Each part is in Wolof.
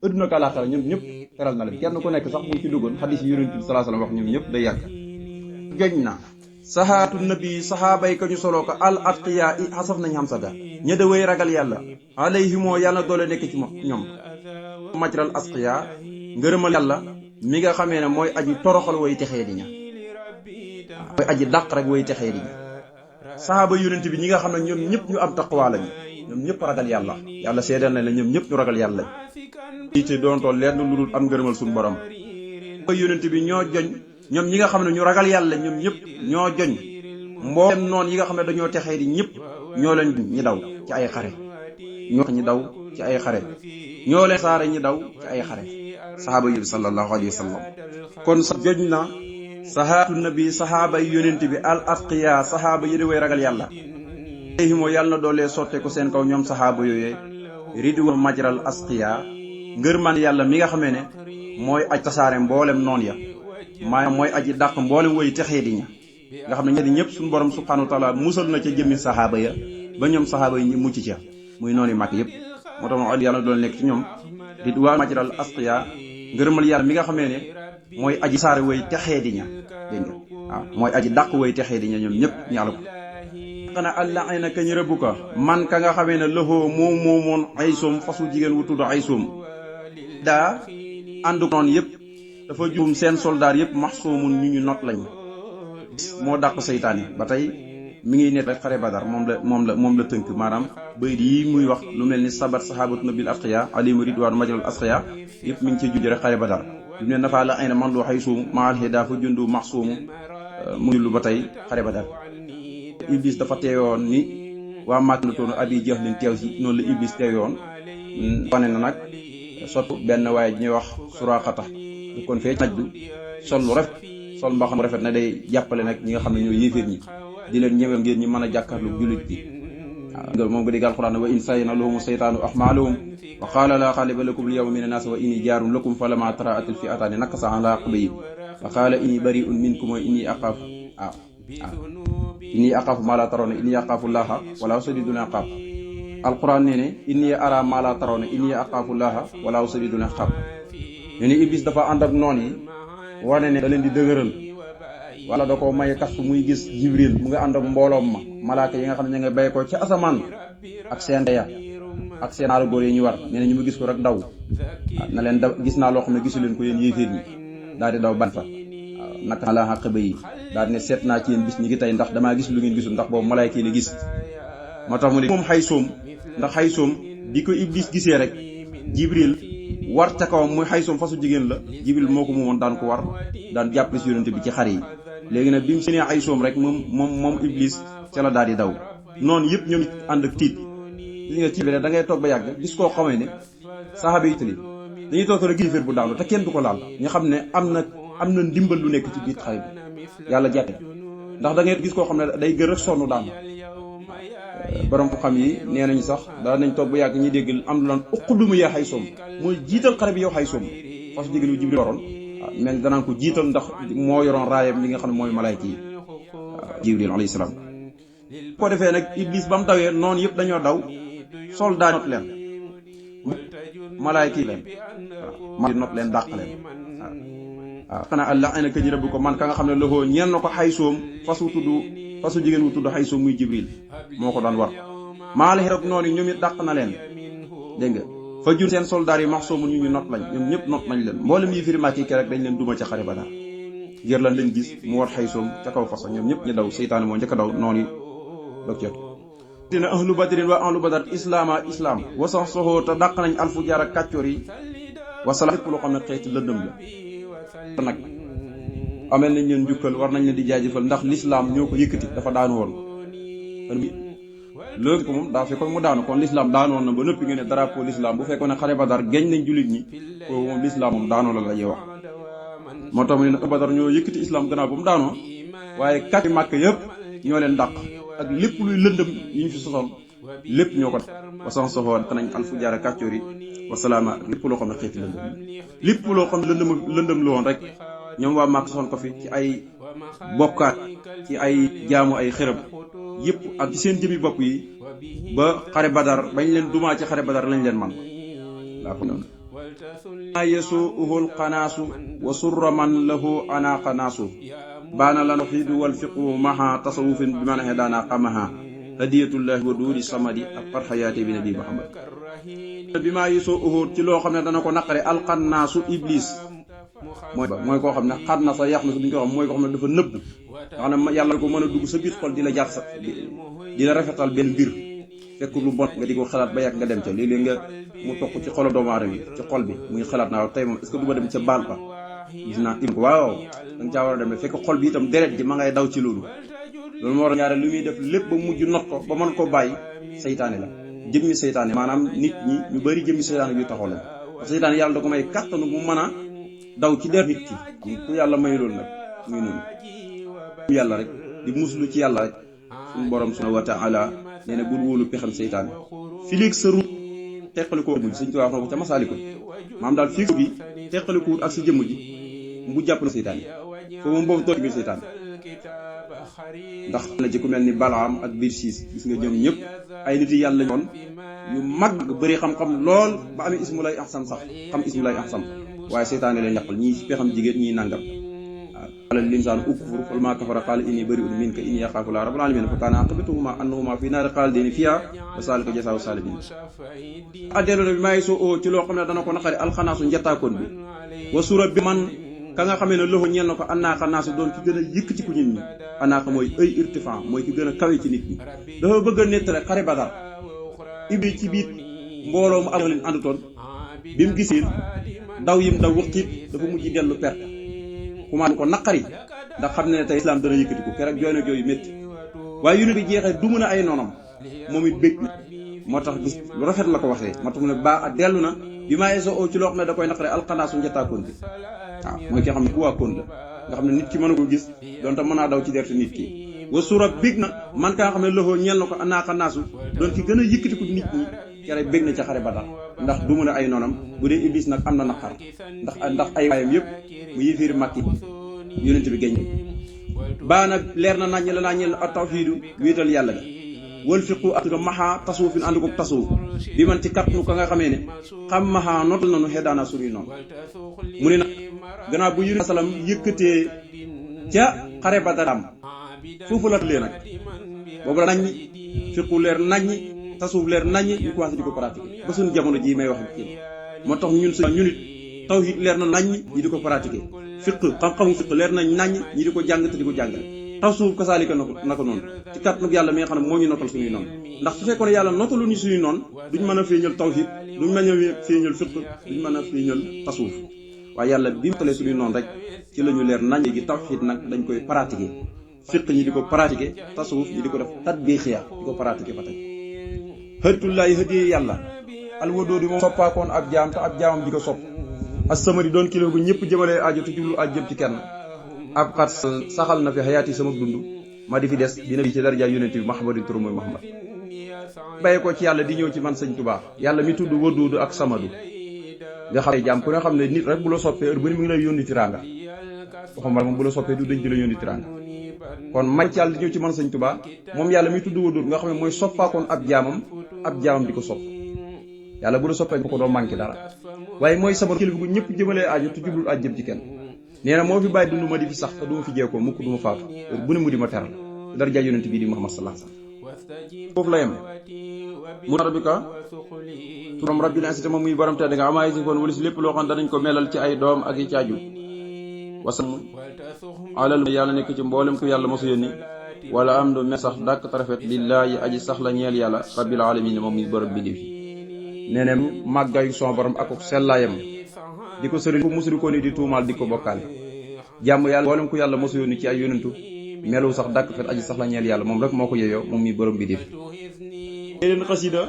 adduna ak àllaaxira ñoom ñëpp teral na leen kenn ku nekk sax mu ci duggoon xadis yi yonent bi sallallahu alayhi wasallam wax ñoom ñëpp day yàgg joñ na sahaatu nabi sahaabay ka ñu soloo ko al atqiya i xasaf nañ xam sada ña da way ragal yàlla alayhimoo yàlla doole nekk ci ñoom majral asqiya ngërëmal yàlla mi nga xamee ne mooy aji toroxal way texee di ña mooy aji dàq rek way texee di ña sahaaba yonent bi ñi nga xam ne ñoom ñëpp ñu am taqwa lañu ñoom ñëpp ragal yàlla yàlla seedal na la ñoom ñëpp ñu ragal yàlla te doontoon leen lu dul am ngërëmal suñu borom mooy yonent bi ñoo joñ ñoom ñi nga xam ne ñu ragal yàlla ñoom ñëpp ñoo joñ mboolem noon yi nga xam ne dañoo texee di ñëpp ñoo leen ñi daw ci ay xare ñi daw ci ay xare ñoo leen saare ñi daw ci ay xare sahaaba yi sallallahu alayhi wa sallam kon sa joñ na sahaatu nabi sahaaba yi yonent bi al atqiya sahaaba yi di way ragal yàlla moo yàlla na doolee sotte ko seen kaw ñoom sahaaba yooyee ridwa majral asqiya ngërman yàlla mi nga xamee ne mooy aj tasaare mboolem noon ya maanaam mooy aji dàq mboolem woy texee di ña nga xam ne ñe di ñëpp suñu borom subhanahu wa taala musal na ca jëmmi sahaaba ya ba ñoom sahaaba yi ñu mucc ca muy noonu màkk yëpp moo tax ma yàlla doon nekk ci ñoom ridwa majral asqiya ngërëmal yàlla mi nga xamee ne mooy aji saare woy texee di ña dégg nga waaw mooy aji dàq woy texee di ña ñoom ñëpp ñàlla ko xanaa allah ay na kañ rëbb ko man ka nga xamee ne loxoo moomoon ay soom fasu jigéen wu tudd ay soom daa ànd noonu yëpp dafa juum seen soldaar yëpp maxsoomun ñu not lañ moo dàq seytaane ba tey mi ngi net rek xare badar moom la tënk maanaam bayit yi muy wax lu mel ni sabat sahabatu nabil atqiya alimu ridwaan majral asqiya yëpp mi ngi ci junj rek xare badar lu ne nafaa la ay na man loo xay suum maal xee daa fa jundu maxsoomu mu lu ba tey xare badar iblis dafa teewoon ni waa màkk na toonu abi jahlin teew si noonu la iblis teewoon wane na nag sottu benn waaye ñuy wax suraaxata du kon fee naj du sol lu rafet sol mbaxam mu rafet na day jàppale nag ñi nga xam ne ñoo yéeféer ñi di leen ñëwal ngeen ñi mën a jàkkaarlu jullit bi waaw moom nga dégg alxuraan wa in sayna lahum seytaanu ahmaalahum wa qaala laa xaaliba lakum al yawma mina naas wa inni jaarun lakum fa lama taraatil fi'ataani nakasa ala aqbayhi wa qaala inni bari'un minkum wa inni aqaafu inni aqaafu maa laa tarawna inni aqaafu llaaha walaa shadiidul iqaab alquran nee ne inni ara maa laa tarawna inni aqaafu llaaha walaa shadiidul iqaab nee ne iblis dafa ànd ak noon yi wane ne da leen di dëgëral wala da ko may kastu muy gis jibril mu nga ànd ak mbooloom ma malaaka yi nga xam ne ña nga bay ko ci asamaan ak seen ya ak seen naaru góor yi ñu war nee na ñu ma gis ko rek daw na leen da gis naa loo xam ne gisu leen ko yéen yéeféer ñi daal di daw ban fa naka la xaq ba yi daal di ne seet naa ci yéen bis ñi ngi tey ndax damaa gis lu ngeen gisul ndax boobu malaayka yi la gis moo tax mu ne moom xay soom ndax xay soom di ko iblis gisee rek jibril war ca kawam muy xay soom fasu jigéen la jibril moo ko moomoon daan ko war daan jàppale si yonente bi ci xare yi léegi nag bi mu seenee xay soom rek moom iblis ca la daal di daw noonu yëpp ñoom ànd ak tiit gis nga ci bi da ngay toog ba yàgg gis koo xamee ne saxaaba yi tali dañuy toog rek giiféer bu daanu te kenn du ko laal ñu xam ne am na ndimbal lu nekk ci biir xare bi yàlla jàppe ndax da ngay gis koo xam ne day gën rek sonn daanu borom ko xam yi nee nañu sax daa nañ toog ba yàgg ñuy dégg am lu naan uqdumu yaa xay soom mooy jiital xare bi yow xay soom fas jigéen wu jibril yoroon waaw mel ni danaan ko jiital ndax moo yoroon raayam li nga xam ne mooy malayka yi jibril alayhi salaam ko defee nag iblis ba mu dawee noonu yëpp dañoo daw soldat not leen malayka yi leen waaw not leen dàq leen waaw xanaa allah ay na ka jërëb ko man ka nga xam ne loxoo ñeen na ko xay soom fasu jigéen wu tudd xay soom muy jibril moo ko daan war maa la xirab noonu ñoom it dàq na leen dégg nga fa jur seen soldaar yi max soomu ñu not lañ ñoom ñëpp not nañ leen mboolem yi firi màkki rek dañ leen duma ca xare Badar ngir lan lañ gis mu war xay soom ca kaw fasa ñoom ñëpp ñu daw seytaane moo njëkk a daw noonu yi dog jot dina ahlu badrin waa ahlu badar islaam wasax soxoo te dàq nañ alfu jaar ak kàccoor yi wasala lépp loo xam ne xeeti lëndëm la nag amel nañ leen njukkal war nañ leen di jaajëfal ndax lislaam ñoo ko yëkkati dafa daanu woon loolu ko moom daa fekkoon mu daanu kon lislaam daanu woon na ba noppi ngeen ne drapeau lislaam bu fekkoon ne xare Badar geñ nañ jullit ñi kooku moom lislaam moom daanoo la ñuy wax moo tax mu ne Badar ñoo yëkkati islam gannaaw ba mu daanoo waaye kàcc màkk yëpp ñoo leen dàq ak lépp luy lëndëm yi ñu fi sosal lépp ñoo ko def wasan soxoon xanañ alfu jaara kàccoor yi wasalaama lépp loo xam ne xeeti lëndëm lépp loo xam ne lëndëm lu woon rek ñoom waa màkk soxoon ko fi ci ay bokkaat ci ay jaamu ay xërëb yëpp ak ci seen jëmi bopp yi ba xare Badar bañ leen dumaa ci xare Badar lañ leen man laa ko noonu ma yasuuhu alqanaasu wa surra man lahu anaaqa naasu baana lana xiidu wal fiqu maha tasawufin bi man hedana qamaha hadiyatullahi wa duuri samadi ak farxayaate bi nabi Muhammad bi ma yasuuhu ci loo xam ne dana ko naqare alqanaasu iblis mooy koo xam ne xat na sa yàq na sa duñ ko xam mooy koo xam ne dafa nëbb nga xam ne yàlla ko mën a dugg sa biir xol di la jar sa di la rafetal benn mbir fekk lu bon nga di ko xalaat ba yàgg nga dem ca léeg-léeg nga mu toq ci xolu doomu aadama yi ci xol bi muy xalaat naa tey moom est-ce que du ma dem ca baal ba gis naa im ko waaw da nga caa war a dem fekk xol bi itam deret ji ma ngay daw ci loolu moo war a ñaare lu muy def lépp ba mujj not ko ba mën koo bàyyi seytaane la jëmmi seytaane maanaam nit ñi ñu bëri jëmmi seytaane yu taxaw la seytaane yàlla da ko may kàttanu mu mën a daw ci der nit ki ku yàlla may loolu nag muy noonu yàlla rek di muslu ci yàlla rek suñu borom subhanahu wa ta'ala nee na bul wóolu pexam seytaane filig sa ruut teqalikoo jëmm ji Sëñ Tuubaa wax na ko ca Masaalikul maam daal fii gi teqalikuwut ak sa jëmm ji mu jàpp la seytaane foofu moom boobu toog biir seytaane ndax na ci ku mel ni Balaam ak biir siis gis nga ñoom ñëpp ay nit yi yàlla ñoon yu mag bëri xam-xam lool ba amee ismu lay ahsan sax xam ismu lay ahsan waaye seytaane leen yàqal ñii pexam jigéen ñii nangam qala l-insaanu ukfur falammaa kafara qaala innii barii'un minka innii axaafu llaaha rabbal aalamiin fa kaana aaqibatahuma annahumaa fii naari xaalidiina fiihaa wa zaalika jazaa'u saalimiin addeelo bi maa ngi soo ci loo xam ne dana ko naqari alxanaasu njettaakoon bi wa sura bi man ka nga xamee ne loxo ñeel na ko annaaqa naasu doon ki gën a yëkkati ku nit ñi annaaqa mooy ay irtifan mooy ki gën a kawe ci nit ñi dafa bëgg a nettale xare Badar ibbi ci biir mbooloo mu ak leen àndutoon bi mu gisee daw yim daw wëqit dafa mujj dellu perte commencé ko naqari ndax xam ne ne tey islam dana yëkkati ko keroog jooy na jooy yu métti waaye yu ne bi jeexee du mën a ay noonam moom it bëgg na moo tax gis lu rafet la ko waxee moo tax mu ne baa dellu na bi maa eso ci loo xam ne da koy naqari alxanaasu njettaakoon bi waaw mooy ki xam ne ku waakoon la nga xam ne nit ki mën a ko gis doonte mën naa daw ci dertu nit ki wa sura bég na man ka nga xam ne loxoo ñeel na ko anaaqa naasu doon ki gën a yëkkati ko nit ñi kere bég na ca xare Badar ndax du mën a ay noonam bu dee iblis nag am na naqar ndax ay waayam yëpp mu yéeféeri Makki yonent bi géñ baa nag leer na naññ la naññel ak tawxiidu wéetal yàlla ga wal fiqu ak nga maxaa tasawufin ànd ko tasawuf bi man ci kàttanu ka nga xamee ne xam maxaa nootal nanu xeddaana suñuy noonu mu ne nag gannaaw bu yonent salaam yëkkatee ca xare Badar am foofu la lee nag boobu la naññ fiqu leer naññ tasawuf leer naññ ñu commencé di ko pratiquer ba suñu jamono ji may wax ak kii moo tax ñun it tawhid leer na naññ ñi di ko pratiquer fiq xam-xamu fiq leer nañ naññ ñi di ko jàng te di ko jàngale tasawuf kasaalika na ko noonu ci kàttanu yàlla mi nga xam ne moo ñu notal suñuy noonu ndax su fekkoon yàlla notalu ñu suñuy noonu duñ mën a feeñal tawhid duñ mën a feeñal fiq duñ mën a feeñal tasawuf waaye yàlla bi mu notalee suñuy noonu rek ci la ñu leer naññ léegi tawhid nag dañ koy pratiquer fiq ñi di ko pratiquer tasawuf ñi di ko def tatbiqiya di ko pratiquer ba tey xëritullaahi hëdiyee yàlla alwadóodi moom soppaakoon ab jaam te ab jaamam di ko sopp as-samadi doon kilifa gu ñëpp jëmalee aajo te jublu aaj jëm ci kenn ab xat saxal na fi xayaat yi sama dund ma di fi des dina bi ci daraja yonent bi Muhammadin turu mooy Muhammad bàyyi ko ci yàlla di ñëw ci man Sëñ Tuubaa yàlla mi tudd waduudu ak samadu nga xam ne jaam ku ne xam ne nit rek bu la soppee heure bu ne mu ngi lay yónni tiraanga waxuma moom bu la soppee du dañ di la yónni tiraanga kon may ci yàlla di ñëw ci man Sëñ Tuubaa moom yàlla mi tudd waduud nga xam ne mooy soppaakoon ab jaamam di ko sopp yàlla bu la soppee ko doo manqué dara waaye mooy sama kilifa gu ñëpp jëmalee aajo te jublul aaj jëm ci kenn nee na moo fi bàyyi dund ma di fi sax te du ma fi jeekoo mukk du ma faatu bu ne mu di ma teral dara jaay yonent bii di Muhammad sallallahu alayhi wasallam foofu la yem mu rabbika turam rabbil izzati moom muy borom tedd nga amaa yasifoon wala si lépp loo xam danañ ko melal ci ay doom ak i caaju wasam alal yàlla nekk ci mboolem ku yàlla mosu yónni wala am du me sax dàkk tarafet lillaahi aji sax la ñeel yàlla rabbil alamin moom muy borom bi fi nee na màggaayu son borom ak sellaayam di ko sëriñ ko musuri ko ni di tuumaal di ko bokkaale jàmm yàlla mboolem ku yàlla mosu yónni ci ay yonentu melu sax dàkk fet aji sax la ñeel yàlla moom rek moo ko yeyoo moom muy borom bi def leen xasida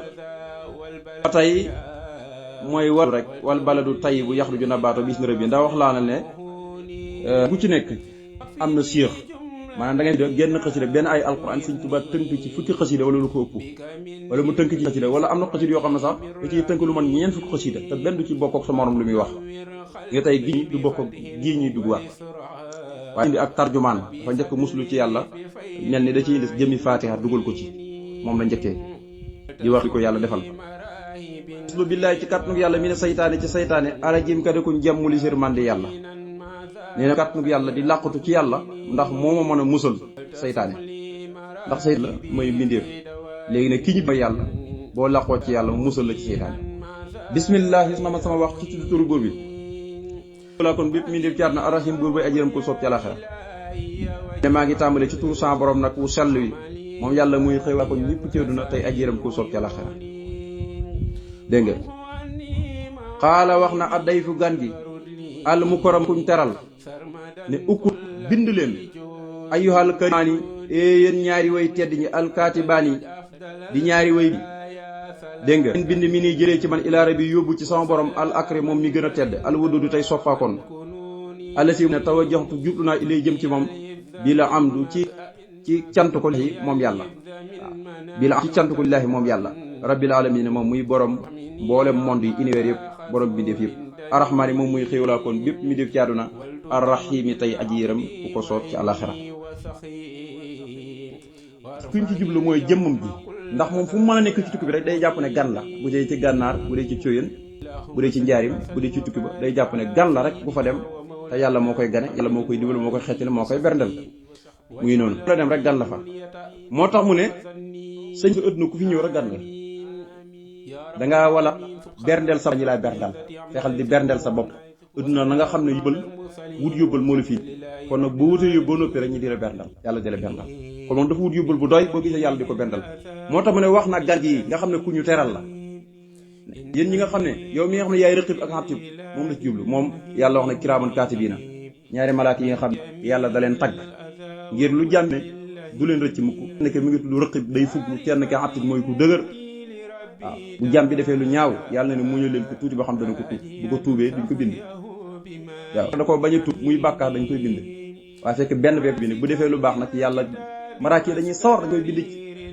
ba tey mooy war rek wal baladu tay bu yaxruju nabaato bis na rëb yi ndax wax laa na ne bu ci nekk am na siix maanaam da ngay génn xasida benn ay alquran Sëñ Tuubaa tënk ci fukki xasida wala lu ko ëpp wala mu tënk ci xasida wala am na xasida yoo xam ne sax da ciy tënk lu man ñeent fukki xasida te benn du ci bokk ak sa morom lu muy wax nga tey gii du bokk ak gii ñuy dugg waat waaye indi ak tarjumaan dafa njëkk muslu ci yàlla mel ni da ciy des jëmi faatiha dugal ko ci moom la njëkkee di wax li ko yàlla defal lu billaay ci kàttanug yàlla mi ne saytaane ci saytaane arajim ka dekuñ jàmmuli sirmande yàlla nee na kàttanug yàlla di làqatu ci yàlla ndax moo ma mën a musal saytaane ndax saytaane la mooy mbindeef léegi nag ki ñu ba yàlla boo làqoo ci yàlla mu musal la ci saytaane bismillahi na ma sama wax ci tuddu turu buur bi laa kon bépp mbindeef ci àdduna arrahim buur bay ajiram ko soob ci àlaxira ne maa ngi tàmbale ci turu sa borom nag wu sell wi moom yàlla muy xëywaa ko ñëpp ci àdduna tey ajiram ko soob ci àlaxira dégg nga xaala wax na adday fu gan gi al mukarram kuñ teral ne ukkut bind leen ayyuhal karimaani yéen ñaari way tedd ñi alkaatibaani di ñaari way bi dégg nga leen bind mi nii jëlee ci man ilaara bi yóbbu ci sama borom al akri moom mi gën a tedd al wadudu tey soppaakoon alla si ne tawajjahtu jublu naa ilay jëm ci moom bi la amdu ci cant ko lillaahi moom yàlla waaw bi la am ci cant ko lillaahi moom yàlla rabbil alamin moom muy borom mboolem monde yi univers yëpp borom bi def yëpp arrahmaani moom muy xéewlaa kon bépp mi def ci àdduna arrahimi tey aji yërëm ku ko soob ci àlaxira kuñ ci jublu mooy jëmmam ji ndax moom fu mu mën a nekk ci tukki bi rek day jàpp ne gan la bu dee ci gànnaar bu dee ci cóoyeen bu dee ci njaarim bu dee ci tukki ba day jàpp ne gan la rek bu fa dem te yàlla moo koy gane yàlla moo koy dimbal moo koy xettali moo koy berndel muy noonu la dem rek gan la fa moo tax mu ne sëñ bi ëdduna ku fi ñëw rek gan la dangaa wala berndel sa ñi laa berndal fexal di berndel sa bopp ëdduna na nga xam ne yóbbal wut yóbbal moo la fii kon nag boo wutee yóbbal noppi rek ñi di la berndal yàlla di la berndal kon moom dafa wut yóbbal bu doy boo gisee yàlla di ko berndal moo tax mu ne wax na gan yi nga xam ne ku ñu teral la yéen ñi nga xam ne yow mi nga xam ne yaay rëqib ak xatib moom la ci jublu moom yàlla wax na kiraaman kaatibiina ñaari malaaka yi nga xam ne yàlla da leen tagg ngir lu jàmm ne du leen rëcc mukk nekk mi ngi tudd rëqib day fuglu kenn ka xatib mooy ku dëgër waaw bu jàmm bi defee lu ñaaw yàlla ne muñu leen ko tuuti ba xam dana ko tuub bu ko tuubee duñ ko bind waaw da ko bañ a tuub muy bàkkaar dañ koy bind waaye fekk benn bépp bi ne bu defee lu baax nag yàlla maraaki dañuy sawar dañ koy bind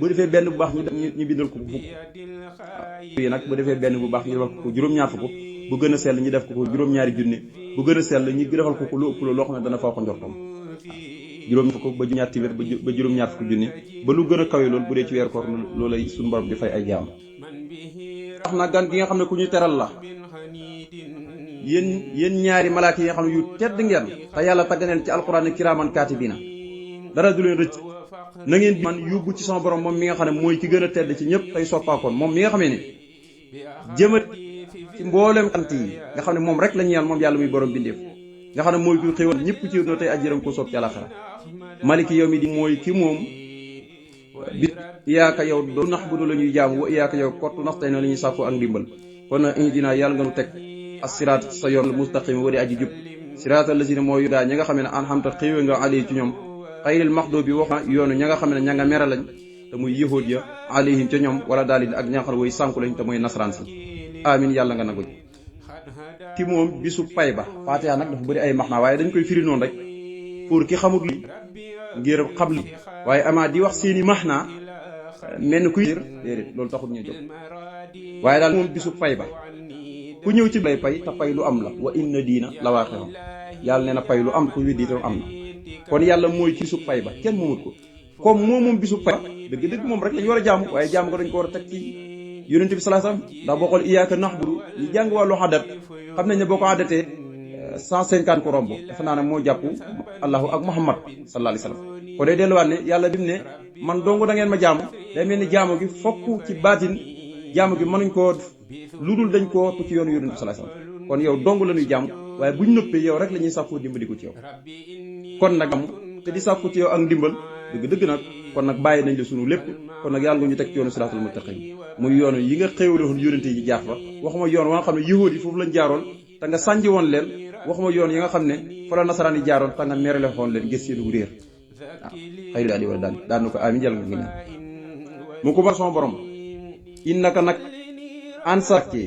bu defee benn bu baax ñu bindal ko fukk waaw yi nag bu defee benn bu baax ñu defal ko juróom-ñaar fukk bu gën a sell ñu def ko juróom-ñaari junne bu gën a sell ñu defal ko lu ëpp loo xam ne dana faa ko njortam juróom fukk ba ñaar téeméer ba juróom-ñaar fukk junne ba lu gën a kawe loolu bu dee ci weer koor loolu lay suñu borom di fay ay jaam wax na gan gi nga xam ne ku ñu teral la yéen ñaari malaaka yi nga xam ne yu tedd ngeen te yàlla tagganeel ci alxuraan ne kiraaman kaatibiina dara du leen rëcc na ngeen di man yóbbu ci sama borom moom mi nga xam ne mooy ki gën a tedd ci ñëpp tey soppaakoon moom mi nga xamee ne jëmat ci mboolem sant yi nga xam ne moom rek la ñeel moom yàlla muy borom bindeef nga xam ne mooy kuy xéwal ñëpp ci no tey ajjëram ko soob ci àlaxira maliki yow mi di mooy ki moom bi iyaaka yow doo nax bu la ñuy jaamu wa iyaaka yow kottu nax tey na la ñuy sàkku ak ndimbal kon nag ihdinaa yàlla nga nu teg as-siraat sa yoon mustaqim wa di aji jub siraatal lazina mooy gaa ñi nga xam ne an'amta xéewal nga alayhim ci ñoom xayril maxduubi wax na yoonu ña nga xam ne ña nga mere lañ te muy yahuud ya alayhim ca ñoom wala daal ak ña nga xam ne way sànku lañ te mooy nasaraan si amin yàlla nga nangu ki moom bisu pay ba Faatiha nag dafa bëri ay maxnaa waaye dañ koy firi noonu rek pour ki xamut li ngir xam li waaye amaa di wax seeni maxnaa mel ni kuy déedéet loolu taxut ñu jóg waaye daal moom bisu pay ba ku ñëw ci lay pay te pay lu am la wa inna diina la waaqi'un yàlla nee na pay lu am ku weddi itam am na kon yàlla mooy ci bisu pay ba kenn moomut ko comme moom bisu pay ba dëgg-dëgg moom rek lañu war a jaamu waaye jaamu ko dañ ko war a teg ci yonent bi sallallahu alayhi wasallam ndax boo xool iyyaka na'budu ñu jàng wàllu adat xam nañ ne boo ko adatee 150 ko romb dafa naa ne moo jàpp allahu ak muhammad sallallahu alayhi wasallam ko day delluwaat ne yàlla bi mu ne man dong da ngeen ma jaamu day mel ni jaamu gi fokk ci baatin jaamu gi mënuñ koo lu dul dañ koo tu ci yoonu yonent bi sallallahu alayhi wasallam kon yow dong la ñuy jaamu waaye buñ nëppee yow rek la ñuy sàkkoo dimbali ko ci yow kon nag te di sàkku ci yow ak ndimbal dëgg nag kon nag bàyyi nañ la sunu lépp kon nag yàlla nga ñu teg ci yoonu siraatal mustaqim muy yoonu yi nga xéewale woon yonente yi jaar fa waxuma yoon wa nga xam ne yahuud yi foofu lañ jaaroon te nga sànji woon leen waxuma yoon yi nga xam ne fa la nasaraan yi jaaroon te nga merele xoon leen gis seenu réer waaw xëy daal di wala daan na ko amin jàll nga ñaan mu ko bar sama borom innaka nag ansarki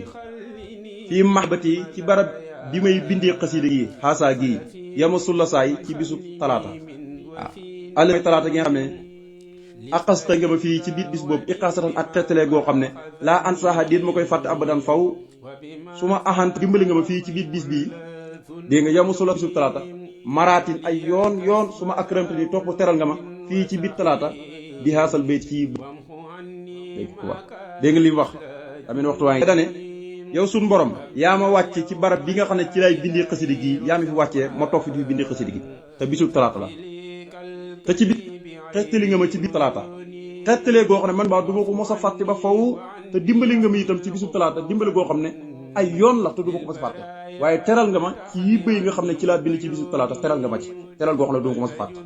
fii mahbati ci barab bi may bindee xasida gi xaasaa gii yama sulla saay ci bisu talaata waaw àll talaata gi nga xam ne aqasta nga ma fii ci biir bis boobu iqaasatan ak xettalee goo xam ne laa ansaaxa déet ma koy fàtte abadan faw su ma axant dimbali nga ma fii ci biir bis bii dégg nga yama sulla bisu talaata maraatin ay yoon su ma akramte ni topp teral nga ma fii ci biir talaata bi haasal bayt fii dégg nga li mu wax amin waxtu waa ngi dane yow suñ borom yaa ma wàcce ci barab bi nga xam ne ci lay bindi xasida gi yaa mi fi wàccee ma toog fi di bindi xasida gi te bisub talaata la te ci bi xettali nga ma ci biir talaata xettalee goo xam ne man baa du ma ko mos a fàtte ba faw te dimbali nga ma itam ci bisub talaata dimbali goo xam ne ay yoon la te du ma ko mos a fàtte waaye teral nga ma ci yi bëy nga xam ne ci laa bind ci bisub talaata teral nga ma ci teral goo xam ne du ma ko mos a fàtte